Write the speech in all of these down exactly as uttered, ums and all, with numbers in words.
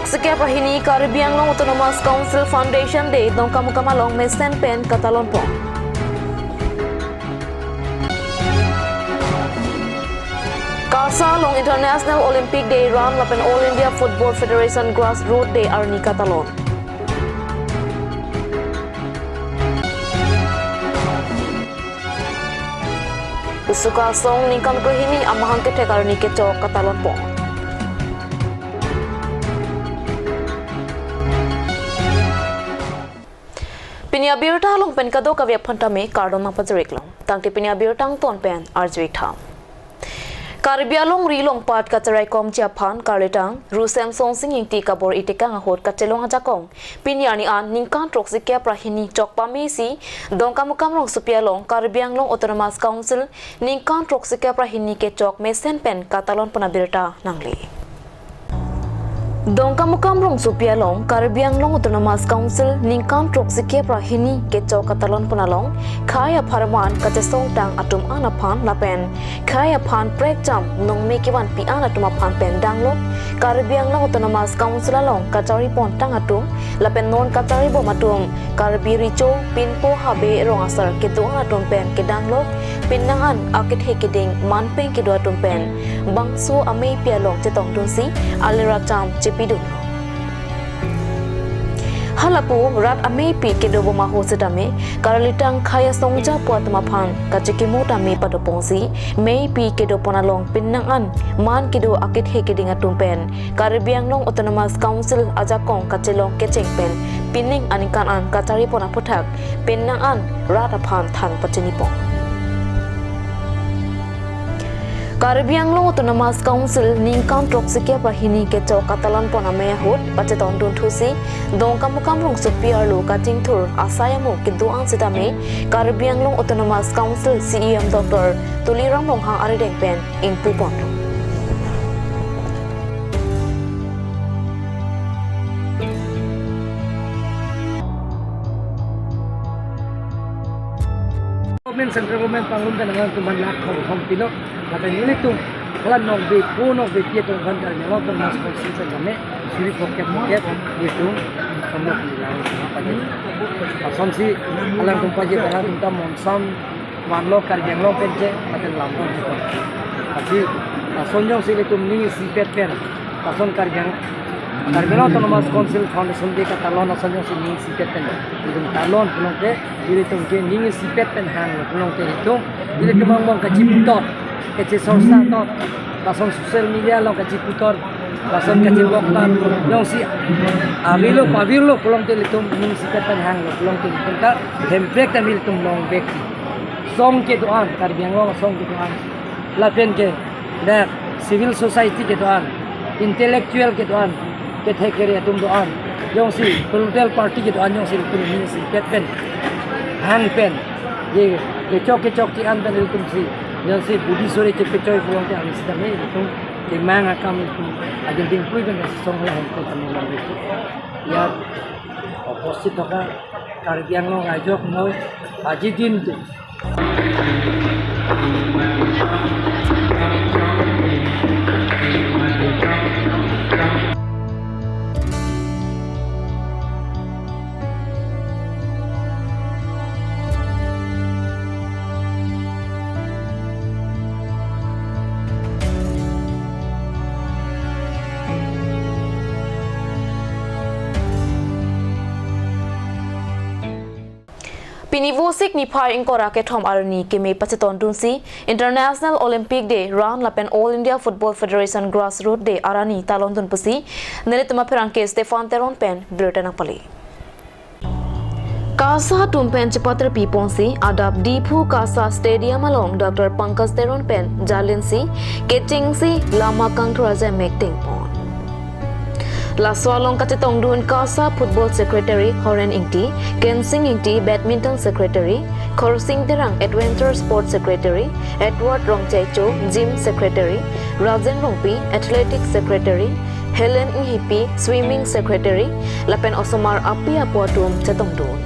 Sikep ra hini Karbi Anglong Autonomous Council Foundation Day Dongkamukam along mesen pen katalon pon. KASA along International Olympic Day run lapen All India Football Federation Grassroots Day arni katalon. Kusuka asong ningkan krehini amahang kethek arni kechok katalon pon. Pini abirta along pen kadokave aphan tame kardom nangpajir-ik long. Tangte pini abirta angton pen arju-ik tha. Karbi alongri longpat kacharaikomji aphan karlitang Ru Semsonsing Ingti kabor-i tekang ahut kachelong ajakong pini arni an ningkan throksi kep ra hini chok pamesi Dongkamukam rongsopi along Karbi Anglong Autonomous Council ningkan throksi kep ra hini kechok mesen pen katalon pon abirta nangle. Dongkamukam rongsopi along Karbi Anglong Autonomous Council ningkan throksi kep ra hini kechok katalon pon along khei apharman kachesongtang atum an aphan lapen khei aphan prekjam nongme kevanpi an atum aphan pen danglok Karbi Anglong Autonomous Council along kachari pontang atum lapen non kachari bom atum Karbi Recho Pinpo Habe Rong asar kedo an atum pen kedanglok pinnang an akethe keding manpeng kedo atum pen bangso ameipi along chetongdunsi aliracham chepidun. Halapu rat ameipi kedo bom ahut setame karlitang khei asong japo atum aphan kachekimo tame padoponsi meipi kedo pon along pinnang an man kedo akethe keding atum pen Karbi Anglong Autonomous Council ajakong kachelong kecheng pen pining aningkan an kachari pon aphuthak pinnang an rat aphan than pachini pon. Karbi Anglong Autonomous Council ningkan throksi kep ra hini kechok katalon pon amei ahut pachetongdun thusi Dongkamukam rongsopi arlo kachingthur asai amo kedo an setame Karbi Anglong Autonomous Council C E M Doctor Tuliram Ronghang arideng pen ingpu pon. Government, central government panglum dan angan tuman lakh thom thom pilo. Lapen nelitum hala nokbe ko nokbe pi atum kan kan nyala tum mas konstitusi kami suri pocket pocket nelitum sama pila apa je. Asonsi alangtum paje, alangtum ta monsam vanlo Karbi Anglong penche lapen lamdon je. Tapi ason jongsi nelitum ning isipet pen ason Karbi Ang-, Karbi Anglong Autonomous Council Foundation Day katalon ason jongsi ning isipet pen nelitum talon pulote nelitum ke ning isipet pen hanglo pulote nelitum, nelitum angbong kachiputhot, kachisorsa thot, lason social media along kachiputhot, lason kachiboktan, jongsi avelo pavirlo pulote nelitum ning isipet pen hanglo pulote nelitum ta hemprek ta nelitum longvek. Song kedo-an, Karbi Anglong song kedo-an, lapen ke dak civil society kedo-an, intellectual kedo-an, kethe kere atum do-an, jongsi political party kedo-an jongsi nelitum ning isipet pen hang pen, je kechok kechok ke-an pen nelitum si, jongsi budi sore chepechoi pulote ang sitame nelitum kemang akam nelitum ajin dingpui pen song la hemprek kami longvek. Ya, উপস্থিত থকা কাৰ্বি আংলং ৰাইজক মই আজিৰ দিনটো Pini Vosik niphai ingkoi ra kethom arni keme pachetongdunsi International Olympic Day run lapen All India Football Federation Grassroots Day arni talondun pusi nelitum apherangke Stephan Teron pen birta nangpale. KASA atum pen chepaterpi ponsi adap Diphu KASA Stadium along Doctor Pankaj Teron pen jalinsi kechengsi lama kangthur ajemek tengpon. Laso along kachetongdun KASA Football Secretary Horen Ingti, Kensing Ingti Badminton Secretary, Khorsing Terang Adventure Sports Secretary, Edward Rongchaicho Gym Secretary, Rajen Rongpi Athletics Secretary, Helen Inghipi Swimming Secretary, lapen osomar api apo atum chetongdun.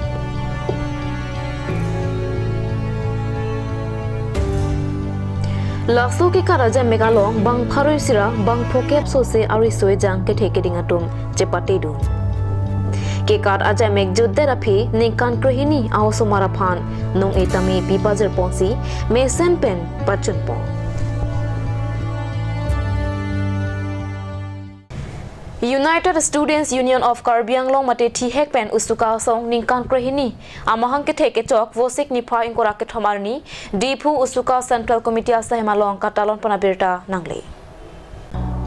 Laso kekat ajaimek along bang pharo isi ra bang phokep sose ariso ejang kethe keding atum chepatedun. Kekat ajaimek jutdet aphi ningkan krehini a-osomar aphan nong-e tame pi pajirponsi mesen pen pachunpon. United Students Union of Karbi Anglong mate TUSK pen USUKA asong ningkan krehini amahang kethe kechok Vosik niphai ingkoi ra kethom arni Diphu USUKA Central Committee asahem along katalon pon abirta nangle.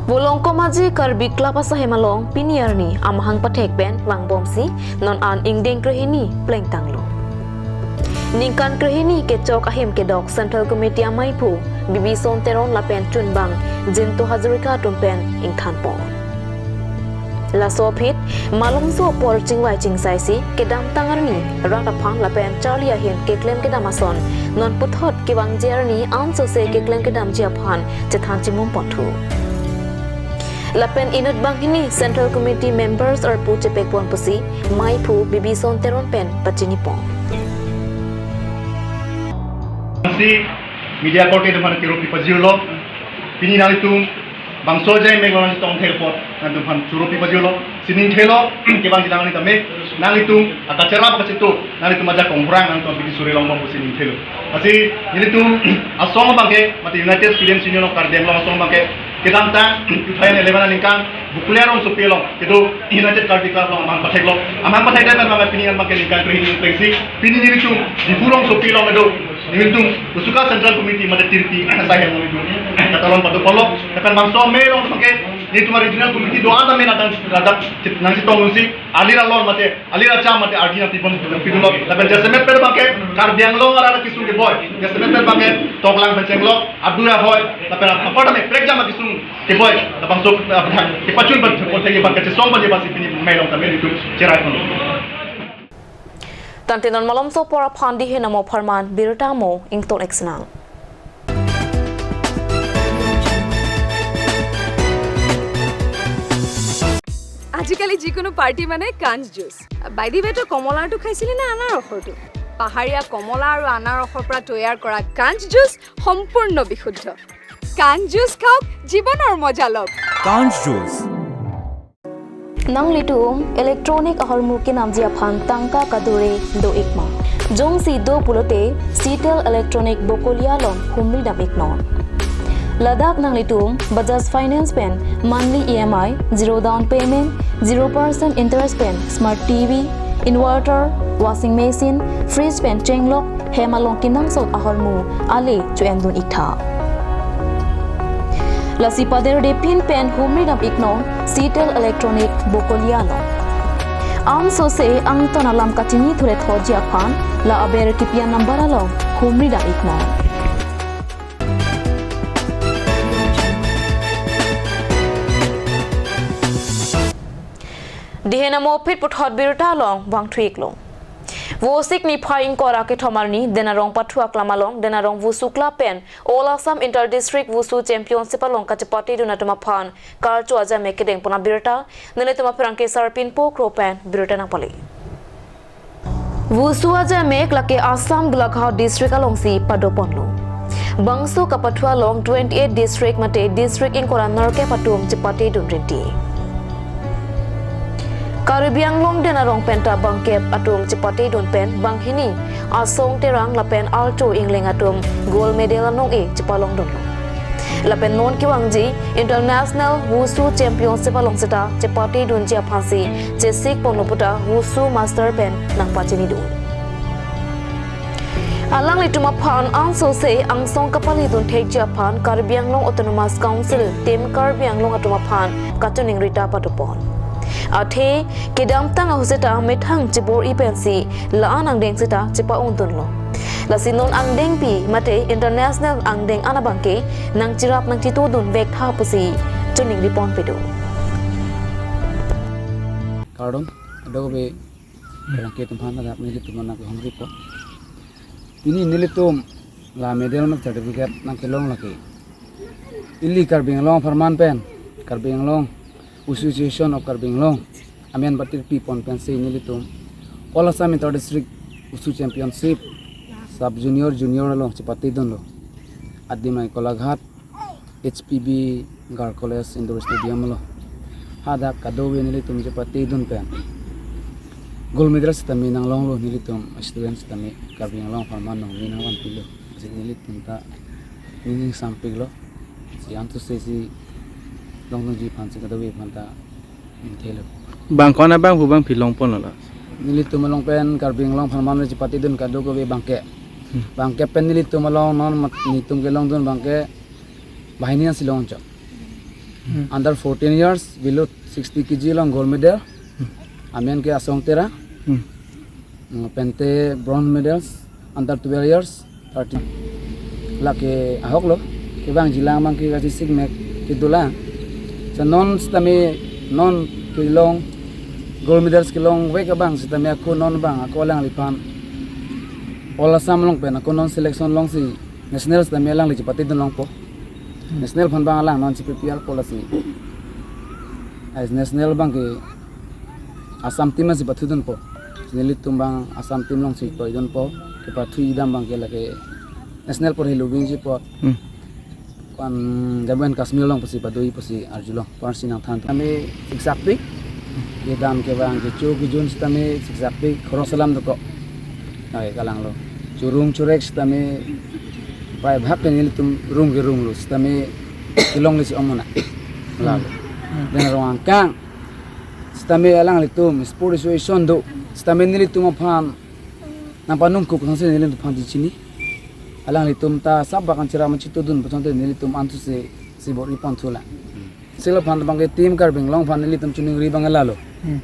Volongkom Aji Karbi Club asahem along pini arni amahang pathek pen vangbomsi non an ingdeng krehini plengtanglo. Ningkan krehini kechok ahem kedok Central Committee amaiphu Bibison Teron lapen chunbang Jinto Hazarika atum pen ingthanpon. Laso aphi malomso apor chingvai chingsaisi kedamtang arni rat aphan lapen charli ahin keklem kedam ason non puthot kevangji arni ansose keklem kedamji aphan chethan chimum ponthu. Lapen inut banghini Central Committee members arpu chepekpon pusi maiphu Bibison Teron pen pachinipon. Si media korte atum aphan choro pipajirlo, pini nanglitum bangso ajaimek along nangchetongthek apot nangtum aphan choro pipajirlo. Si ningthelo, kevangji lang nangtame, nanglitum akacherap akacheto, nanglitum ajakong hurang nangtum pini suri longbom pusi ningthelo. Lasi nelitum asong abangke mate United Students Union of Karbi Anglong asong abangke kedamtang two thousand eleven aningkan Bokolia rongsopi along kedo United Karbi Club along amahang patheklo. Amahang pathekdet pen abangke pini abangke ningkan krehini plengsi pini nelitum Diphu rongsopi along kedo nelitum USUKA Central Committee mate tirpi asahem nelitum katalon pado polo. Lapen bangso amei along abangke nelitum regional committee do-an tame nangtang ladak nangchetong unsi alir alon mate alir acham mate ardi nangpipon pidunlo. Lapen jasemet pen abangke Karbi Anglong arat kesung keboi, jasemet pen abangke toklang pen chenglok, adu ahoi, lapen apar tame prekjam akesung keboi, labangso, ah, kepachun pen, pen, pen, pen, kachesong pen, pen, si pini amei along tame nelitum cherai pon. Tangte non malomso apor aphan dihe namo apharman birta mo ington eksenang. আজিকালি যিকোনো পাৰ্টি মানে কাঞ্চ juice. By the ৱে, তই কমলাৰটো খাইছিলি নে আনাৰসৰটো? পাহাৰীয়া কমলা আৰু আনাৰসৰ পৰা তৈয়াৰ কৰা কাঞ্চ জুচ সম্পূৰ্ণ বিশুদ্ধ। কাঞ্চ জুচ খাওক, জীৱনৰ মজা লওক। Kanj Juice. Nanglitum electronic ahormu kenamji aphan tangka kadure do-ikma? Jongsi do pulote Citel Electronic Bokolia along humri dam-iknon. Ladak nanglitum Bajaj Finance pen monthly EMI, zero down payment, zero percent interest pen smart TV, inverter, washing machine, fridge pen chenglok, hem along kenangsot ahormu ale cho-endun-iktha. Lasi paderdepin pen humri dam-iknon Citel Electronic Bokolia along. Ansose angton alam kachini thurethotji aphan la aber kipi anumber along humri dam-iknon. Dihe namo phit puthot birta along vangthu-iklo. Vosik niphai ingkoi ra kethom arni Denarong pathu aklam along Denarong Wushu Club pen All Assam Inter District Wushu Championship along kachepatedun atum aphan karcho ajaimek kedeng pon abirta nelitum apherangke Sarpinpo Kro pen birta nangpale. Wushu ajaimek lake Assam Golaghat District alongsi padoponlo. Bangso kapathu along twenty-eight district mate district ingkoi ra nerkep atum chepatedun rinti. Karbi Anglong Denarong penta bangkep atum chepatedun pen banghini Asong Terang lapen Alto Engleng atum gold medal anong-e chepalongdunlo. Lapen non kevangji International Wushu Championship along seta chepatedunji aphansi chesikponlo puta Wushu Master pen nangpachinidun. Alanglitum aphan ansose angsong kapalidun thekji aphan Karbi Anglong Autonomous Council Team Karbi Anglong atum aphan kachiningri ta padopon. Athe kedamtang ahut seta methang chibor-i pensi la-an angdeng seta chepa-ongdunlo. Lasi non angdengpi mate international angdeng an abangke nangcherap nangchetodun vektha pusi chiningri ponpedo. Kardom, ado be rangke tumphan ladak nelitum anak humripo. Pini nelitum la medal mat certificate nangkelong lake ili Karbi Anglong apharman pen, Karbi Anglong Association of Karbi Anglong amen patirpi pon pensi nelitum All Assam Inter District Wushu Championship Sub Junior Junior along chepatedunlo. Adim ai Kolaghat H P B Girls College Indoor Stadium lo. Hadak kadokave nelitum chepatedun pen gold medal sitame nanglonglo nelitum student sitame Karbi Anglong apharman nangli nangvanpilo. Si nelitum ta ning ingsampiklo. Si antu sesi longdunji aphan si kadokave aphan ta ningthelo. Bang ko-an abang pu bang phi longponlo la? Nelitum along pen Karbi Anglong apharman chepatedun kadokave abangke. Hmm. Abangke pen nelitum along non mat nelitum kelongdun abangke banghini ansi longchok. Hmm. Under fourteen years, below sixty K G along gold medal. Hmm. Amen ke Asong Terang. Hmm. Mm, pente bronze medals under twelve years, thirteen. Lake ahoklo, kevangjilang abangke kachesik mek kedolang. Si non sitame non kelong gold medals kelongvek abang sitame ako non abang ako alangliphan All Assam along pen ako non selection longsi national sitame alangli chepatedun longpo. Hmm. National aphan abang alang non si prepare po lasi. Ai national abangke Assam team ansi pathudunpo. Nelitum abang Assam team alongsi kroidunpo. Kepathu idam abangke lake national apor helo bingji apot. Hmm. Pan Jammu and Kashmir along pusi padoji pusi arjulong. Pan si nangthan. Sitame siksak pik. Kedam kevang kecho kejun sitame siksak pik. Khoros alam dokok. Ai kalanglo. Churung churek sitame prai bhak ke nelitum rung kerunglo. Sitame kelongle si omona. Lalo. Hmm. Den arong angkang. Sitame alanglitum sport association do. Sitame nelitum aphan nangpanung kuk thangsi nelitum aphan di chini. Alanglitum ta sabak an chira machitudun puthot nelitum antu si si bor-iponthu la. Silo aphan abangke Team Karbi Anglong aphan nelitum choningri abang lalo. Hmm.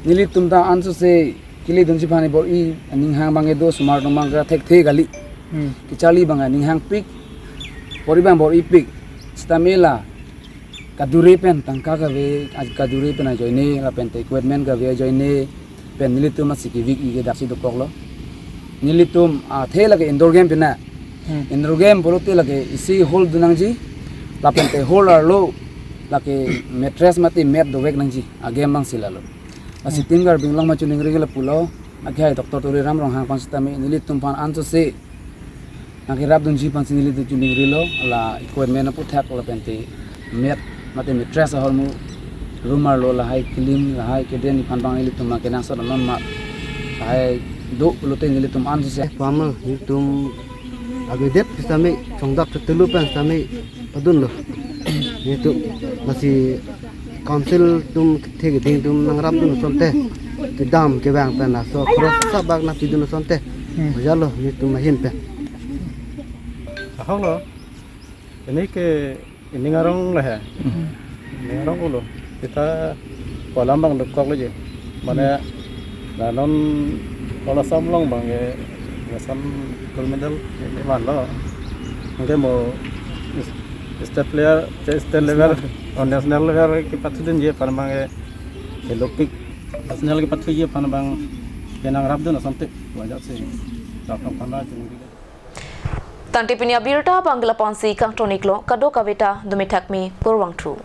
Nelitum ta antu si keledunji aphan bor-i aning hang abangke do, osomar atum abangke thekthe kali. Hmm. Kecharli abang aning hangpik. Bor-i abang bor-ipik. Sitame la kadure pen tangka kave, aj- kadure pen ajoine, lapen te equipment kave ajoine, pen nelitum asi kevik-i ke daksi dokoklo. Nelitum athe lake indoor game pina. Hmm. Indoor game pulote lake isi hall donangji, lapen te hall arlo lake mattress mate mat dovek nangji, a-game abang si lalo. Lasi Hmm. Team Karbi Anglong ma choningri ke lapulo, akhai Doctor Tuliram Ronghang aphan sitame nelitum aphan antu si nangkerapdunji aphan si nelitum choningrilo, la equipment aputhak lapen te mat mate mattress ahormu room arlo lahai kilim lahai keden aphan abang nelitum ma kenangsot non ma lahai do pulote nelitum antu si. Pama nelitum agedet sitame chongdak chetulu pen sitame padunlo. Nelitum lasi council atum kethe keding atum nangrapdun asonte, kedam kevang pen laso khoros sabak nangpidun asonte. Hmm. Ojalo nelitum ahin pen. Ahoklo. Ini ke, ini ngarong le he. Hmm. Ini ngarong ulo. Kita kolam abang dokoklo je. Mane Hmm. la non All Assam along abangke, eh, Assam gold medal ini vanlo. Anke mo is- state player, che- state level, oh, national level kepathudunji aphan abangke, eh, helopik national kepathunji aphan abang kenangrapdun asonte, wajah si rap nang phan ra chini. Tangte pini abirta abang ke lapu-an si kangtoniklo, kadokave ta dumi thakmi kurvangthu.